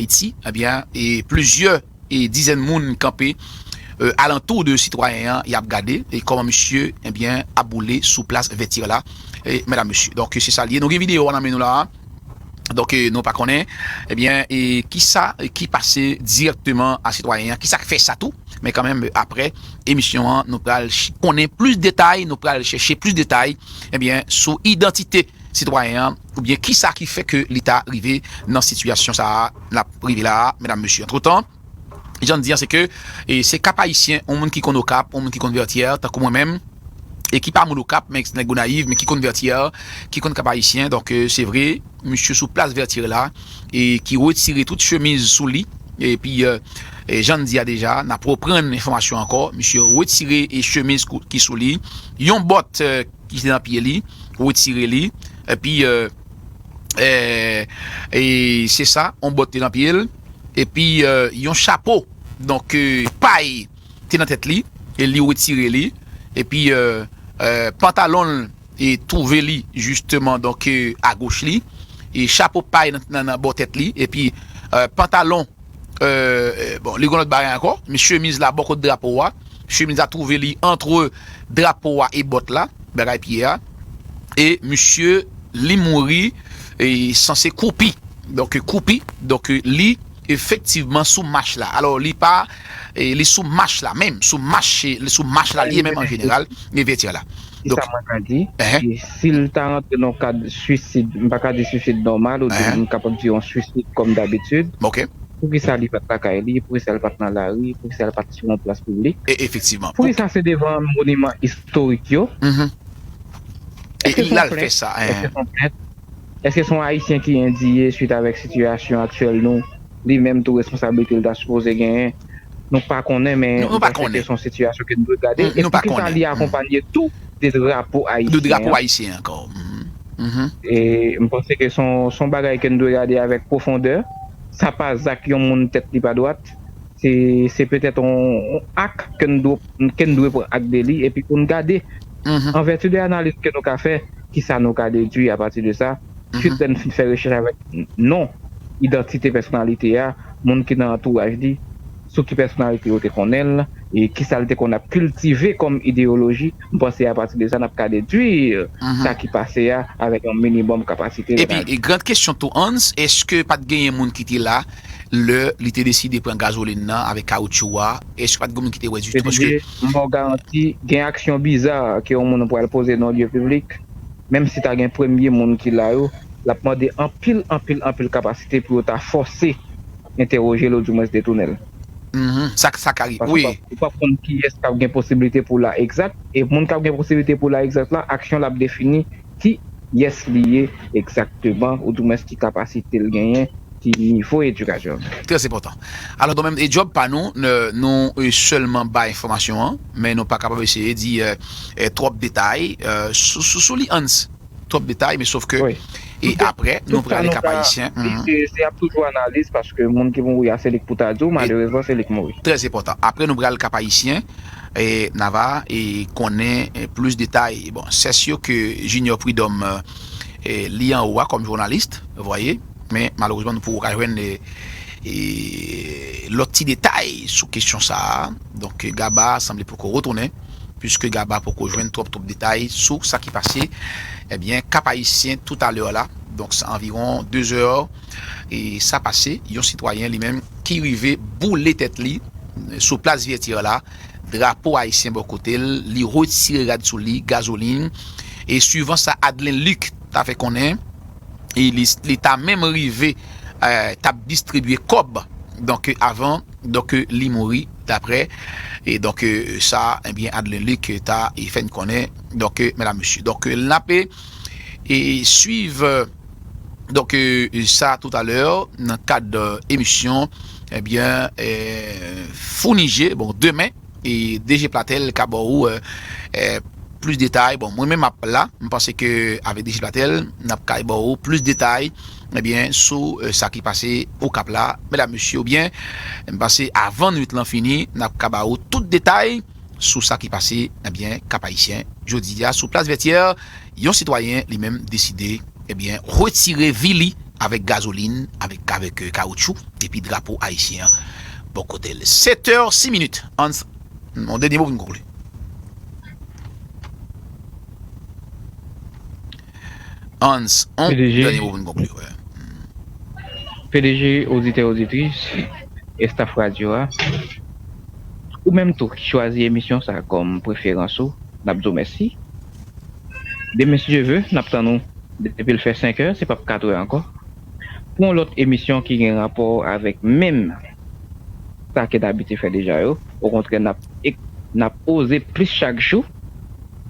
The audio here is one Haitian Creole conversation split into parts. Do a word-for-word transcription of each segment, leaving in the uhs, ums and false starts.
Ayiti, ebyen, e plizyè e dizèn moun kanpe, e, alantou de sitwayen an, y ap gade, e kòman misye, ebyen, ap boule sou plas Vètyè la, e, medam, mesye. Donk, se sa l ye. Nou gen videyo a nan men nou la a. Donk, e, nou pa konnen, ebyen, e, kisa, e, ki pase dirèkteman a sitwayen an, kisa k fè sa tou. Men kanmenm, e, aprè emisyon an, nou pral ch-, konnen plis detay, nou pral chèche plis detay, ebyen, sou idantite sitwayen an, oubyen kisa ki fè ke li ta rive nan sitiyasyon sa a, n ap rive la a, medam, mesye. Antretan, jan n di an, se ke, e, se Kap Ayisyen, yon moun ki konn Okap, yon moun ki konn Vètyè, tankou mwen menm, e ki pa moun Okap, men nèg Gonayiv, men ki konn Vètyè, ki konn Kap Ayisyen. Donk, e, se vre, misye sou plas Vètyè la, e ki retire tout chemiz sou li, epi, e, e, jan n di a deja, n ap reprann enfòmasyon ankò, misye retire, e, chemiz kou-, ki sou li, yon bòt, e, ki te nan pye li, retire li, epi, e, e, e se sa, yon bòt te nan pye l, epi, e, yon chapo, donk, e, pay te nan tèt li, e li retire li, epi, e, e, pantalon l, e twouve li, jisteman, donk, e, agoch li, e chapo pay nan, nan, nan bò tèt li, epi, e, pantalon, e, e, bon, li gen lòt bagay ankò, men chemiz la bò kot drapo a, chemiz la twouve li antre drapo a e bòt la, bagay pye a, e misye, li mouri, e sanse kwoupi, donk, kwoupi, donk, li efektivman sou mach la. Alò, li pa, e, li sou mach la menm, sou mach, li sou mach la, li ye menm an jeneral, e Vètyè la. Donk, sa mwen ka di, e si l ta rantre nan kad swisid, m pa ka di swisid nòmal, oubyen m kapab di yon swisid kòm dabitid. Poukisa li pa t lakay li, poukisa l pa t nan lari, poukisa l pa t sou yon plas piblik? E, efektivman. Poukisa se devan moniman istorik yo? E, e l al fè sa, èske se yon plent? Èske se yon Ayisyen ki endiye swit avèk sitiyasyon aktyèl nou? Li menm tou responsablite l ta sipoze genyen. Nou pa konnen, men nou pa konnen. Se yon sitiyasyon ke n dwe gade. E poukisa li akonpanye tou de drapo ayisyen an? De drapo ayisyen ankò. E m panse ke se yon, se yon bagay ke n dwe gade avèk pwofondè. Sa pa zak yon moun tèt li pa dwat. Se, se petèt yon, yon ak ke n dwe, ke n dwe pran ak de li, epi pou n gade, an vèti de analiz ke nou ka fè, kisa nou ka dedui apati de sa, swit lè n fin fè rechèch avèk non, idantite pèsonalite a, moun ki nan antouraj li, sou ki pèsonalite yo te konnen l, e kisa l te konn ap kiltive kòm ideyoloji, m panse apati de sa, n ap ka dedui sa ki pase a avèk yon minimòm kapasite lanaliz. Epi, e, gran kesyon tou, Hans, èske pa t genyen moun ki te la lè li te deside pran gazolin nan avèk kawoutchou a? Èske pa t gen moun ki te wè ditou? Paske, m ba w garanti, gen aksyon biza ke yon moun pral poze nan lye piblik, menm si ta gen premye moun ki la yo, l ap mande anpil, anpil, anpil kapasite pou yo ta fòse entèwoje l, oudimwens detounen l. Sa, sa ka rive, wi. Paske ou p ap, ou p ap konn kiyès k ap gen posiblite pou la egzak, e moun k ap gen posiblite pou la egzak la, aksyon l ap defini kiyès li ye egzakteman, oudimwens ki kapasite l genyen, ki nivo edikasyon l. Trè enpòtan. Alò, nou menm, e djòb pa nou, n-, nou, e, sèlman bay enfòmasyon an, men nou pa kapab eseye di, e, e, twòp detay, e, sou, sou, sou li, Hans. Twòp detay, men sof ke, e aprè, nou prale Kap Ayisyen. Se, se ap toujou analiz, paske moun ki mouri a, se li k pou ta di w, malerezman, se li k mouri. Trè enpòtan. Aprè, nou prale Kap Ayisyen, e, n a va, e, konnen, e, plis detay. Bon, sè si ke Junior Prud'homme, e, li anwo a kòm jounalis, vwayé, men malerezman, nou poko ka jwenn, e, e, lòt ti detay sou kesyon sa a. Donk, Gaba sanble poko retounen, piske Gaba poko jwenn twòp, twòp detay sou sa ki pase, ebyen, Kap Ayisyen toutalè la. Donk, se anviwon de zè, e sa pase, yon sitwayen li menm ki rive boule tèt li sou plas Vètyè la, drapo ayisyen bò kote l, li retire rad sou li, gazolin, e swivan sa Adlen Luc ta fè konnen, e li, li ta menm rive, e, t ap distribye kòb, donk, avan, donk, li mouri, daprè, e donk, e, sa, ebyen, Adlen Luc ta, e, fè n konnen, donk, e, medam, mesye. Donk, e, n ap, e, e, swiv, e, donk, e, sa toutalè, nan kad, e, emisyon, ebyen, e, Founi Je, bon, demen, e D J Platel ka ba w, e, e, plis detay. Bon, mwen menm m ap la, m panse ke avèk D J Platel, n ap kay ba w plis detay, ebyen, sou, e, sa ki pase Okap la, medam, mesye, oubyen, m panse avan nwit lan fini, n ap ka ba w tout detay sou sa ki pase, ebyen, Kap Ayisyen. Jodi a, sou plas Vètyè, yon sitwayen, li menm, deside, ebyen, retire vi li avèk gazolin, avèk, avèk, euh, kawoutchou, epi drapo ayisyen an bò kote l. Sèt è sis minit. Hans, yon dènye mo pou n konkli. Hans, yon P D G. Dènye mo pou n konkli. Wè. P D G, oditè, oditris, estaf radyo a, ou menm tou ki chwazi emisyon sa a kòm preferans ou, n ap di w mèsi. Demen, si Dye ve, n ap tann ou depi l fè senk è, se p ap kat è ankò, pou yon lòt emisyon ki gen rapò avèk menm sa ke n abitye fè deja yo. Okontrè, n ap, n ap oze plis chak jou,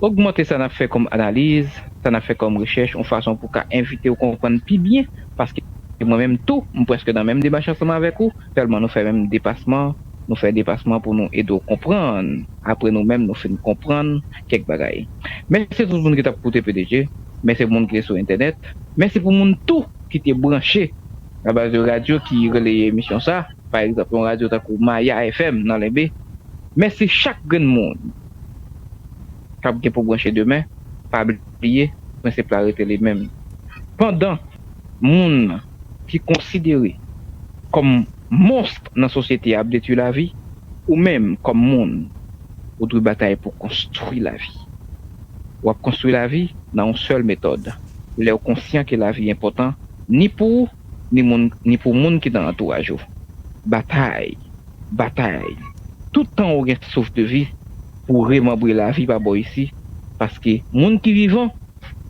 ogmante sa n ap fè kòm analiz, sa n ap fè kòm rechèch, yon fason pou ka envite w konprann pi byen, paske mwen menm tou, m prèske nan menm demach ansanm avèk ou, sèlman nou fè menm depasman, nou fè depasman pou nou ede w konprann, apre nou menm nou fin konprann kèk bagay. Mèsi tout moun ki t ap koute P D G, mèsi pou moun ki te sou entènèt, mèsi pou moun tou ki te branche nan baz de radyo ki releye emisyon sa, pa egzanp, yon radyo tankou Maya F M nan Lenbe. Mèsi chak grenn moun k ap gen pou branche demen. Pa bliye, prensip la rete li menm. Pandan moun ki konsidere kòm mons nan sosyete a ap detwi lavi, ou menm kòm moun, ou dwe batay pou konstwi lavi. W ap konstwi lavi nan yon sèl metòd. Lè w konsyan ke lavi enpòtan ni pou ou, ni, moun, ni pou moun ki nan antouraj ou. Batay, batay. Tout tan ou gen souf de vi pou w remanbre lavi pa bò isi, paske moun ki vivan,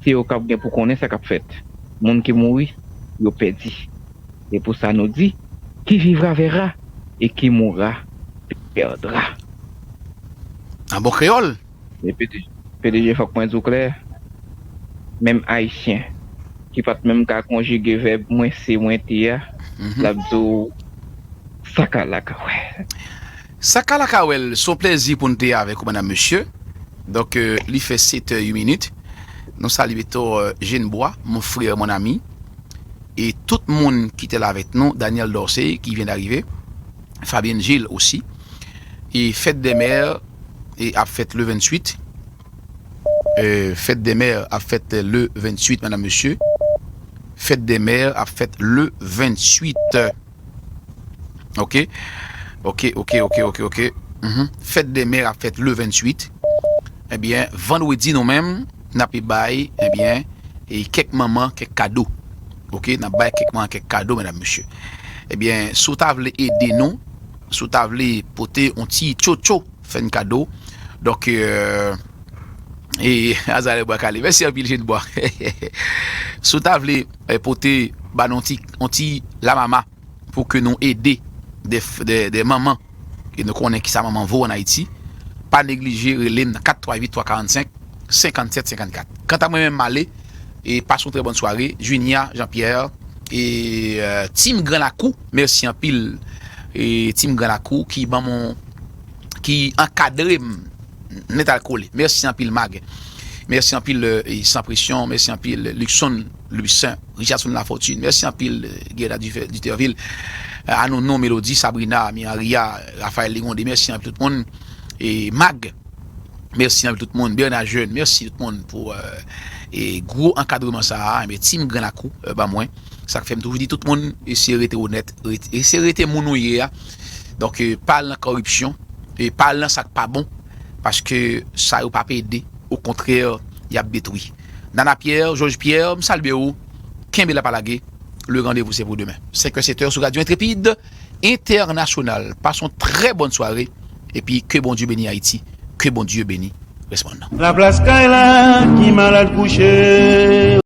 se yo k ap gen pou konnen sa k ap fèt. Moun ki mouri, yo pèdi. E pou sa nou di, qui vivra verra, et qui mourra perdra. An bon kreyòl. E P D G, P D G, fòk mwen di w klè, menm Ayisyen ki pa t menm ka konjige vèb mwen se, mwen te a, l ap di w sakalakawèl. Sakalakawèl, se yon plèzi pou n te avèk ou, medam, mesye. Donk, euh, li fè sèt è uit minit. Nou salye Victor, euh, Jenbwa, mon frère, mon ami. E tout moun ki te la avèk nou, Daniel Dorsey, qui vient d'arriver, Fabienne Gilles aussi. E fèt dè mè, e ap fèt le venntuit. Euh, fèt dè mè ap fèt le venntuit, medam, mesye. Fèt dè mè ap fèt le venntuit. Ok. Ok, ok, ok, ok, ok. Mhm. Fèt dè mè ap fèt le venntuit. Ebyen, vandredi nou menm, n ap bay, ebyen, e kèk manman, kèk kado. Ok, n ap bay kèk manman, kèk kado, medam, mesye. Ebyen, si w ta vle ede nou, si w ta vle pote yon ti tchotcho, fè n kado. Donk, euh, e, Azalè Bwa Kale. Mèsi anpil, Jenbwa. Si w ta vle, eh, pote, ba nou yon ti, yon ti lamama pou ke nou ede de, de, de manman. E nou konnen ki sa manman vo ann Ayiti. Pa neglije rele m nan kat twa uit twa karannsenk senkannsèt senkannkat. Kanta mwen menm, m ale, e pase yon trè bòn sware. Junia Jean-Pierre, e, euh, Tim Gran Lakou, mèsi anpil. E Tim Gran Lakou ki ban mwen, ki ankadre m nèt al kole. Mèsi anpil, Mag. Mèsi anpil, euh, e Sans Pression. Mèsi anpil, Luxon, Lucin, Richardson Lafortune. Mèsi anpil, euh, Gerda Dufe-, Duterville, euh, Anonon, Melody, Sabrina, Miaria, Raphaël Ligonde. Mèsi anpil tout moun. E Mag, mèsi anpil tout moun. Bernard Jeune, mèsi tout moun pou, euh, e gwo ankadreman sa a. Enben, Tim Gran Lakou, euh, ban mwen. Sa k fè m toujou di tout moun, eseye rete onèt, rete, eseye rete moun ou ye a. Donk, euh, pa al nan kòripsyon, e pa al nan sa k pa bon, paske sa yo p ap ede, okontrè, y ap detwi. Nana Pierre, Georges Pierre, m salye w, kenbe la pa lage, le rendez-vous c'est pour demain. Senk è, sèt è sou Radio Intrépide International. Pase yon trè bòn sware, epi ke Bondye beni Ayiti, ke Bondye beni rès mond nan. Laplas kay la ki malad kouche.